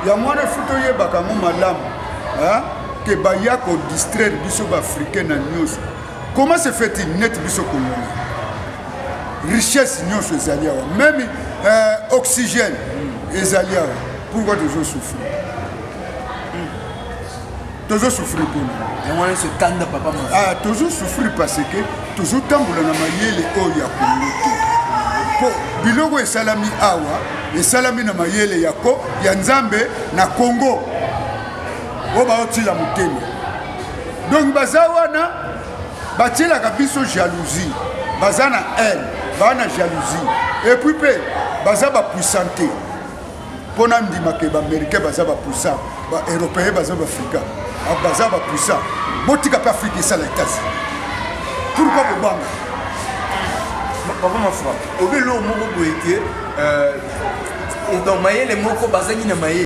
Yango wana faut toyebaka yango malamu ke baya kodistraire biso baafricain na nyonso. Comment se fait-il neti biso congolais, richesse nyonso ezali awa, même oxygène ezali awa, pourquoi tozosouffrir? Tozosouffrir mpona Yango wana nyonso kanda, papa. Ah, tozosouffrir parce que tozotambola na mayele oyo ya Kongo te, mpo biloko esalami awa esalami na mayele ya, ko, ya Nzambe na Kongo oyo baotila motema. Donc baza wana, batielaka biso jalousie, baza na haine, baa na jalousie, et puis mpe baza bapuissant te. Mpo na ndima ke baaméricain baza bapuissant, baeuropéen baza, baafricain baza bapuissant, botika mpe Afrique esala États-Unis. Pourquoi bobanga? Papa Mafra, obi eloko moko boye te, donc mayele moko bazangi na mayele.